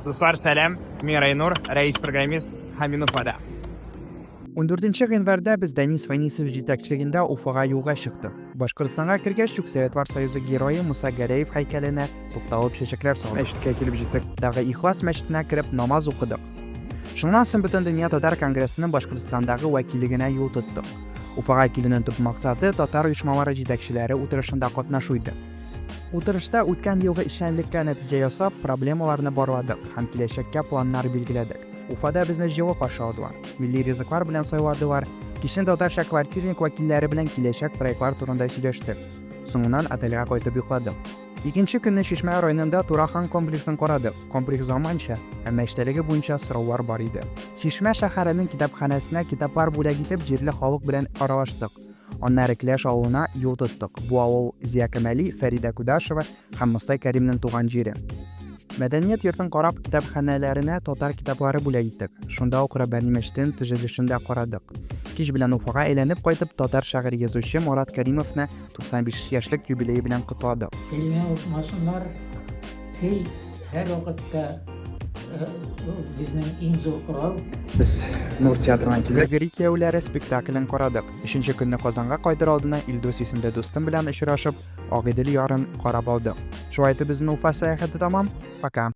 Дуслар, сәлам! Мин Райнур, рәис-программист һәм мин Уфада. Ундүртенче гыйнварда без Дәнис Фәнисов җитәкчелегендә Уфага юлга чыктык. Башкортстанга кергәч үк Советлар Союзы Герое Муса Гәрәев һәйкәленә тукталып чәчәкләр салдык. Мәчеткә килеп җиттек. Дагы Ихлас мәчетенә кереп намаз укыдык. Шуннан соң Бөтендөнья татар конгрессының Башкортстандагы вәкиллегенә юл тоттык. Уфага килүнең төп максаты татар оешмалары җитәкчеләре утырышында катнашу иде. Утырышта үткән елгы эшчәнлеккә нәтиҗә ясап, проблемаларны барладык һәм киләчәккә планнар билгеләдек. Уфада безне җылы каршы алдылар, милли ризыклар белән сайладылар, кичен татарча квартирник вәкилләре белән киләчәк проектлар турында сөйләштек. Соңыннан отельгә кайтып йокладым. Икенче көнне Чишмә районында Турахан комплексын карадык. Комплекс заманча, әмма эчтәлеге буенча сораулар бар иде. Чишмә шәһәренең китапханәсенә китаплар бүләк итеп, җирле халык белән аралаштык. Аннары Кләш авылына юл тоттык. Бу авыл Зия Камали, Фәридә Кудашева һәм Мостай Кәримнең туган җире. Мәдәният йортын карап, китапханәләренә татар китаплары бүләк иттек. Шунда ук Раббани мәчетенең төзелешен дә карадык. Кич белән Уфага әйләнеп кайтып, татар шагыйрь-язучы Морат Кәримовны 95 яшьлек юбилее белән котладык. Телне онытмасыннар, тел һәрвакытта ул безнең иң зур корал. Без Нур театрына килдек. Гөргөри кияүләре спектаклен карадык. Өченче көнне Казанга кайтыр алдына Илдус исемле дустым белән очрашып, Агыйдел ярын карап алдык. Шулай итеп безнең Уфа сәяхәте тәмам. Пока.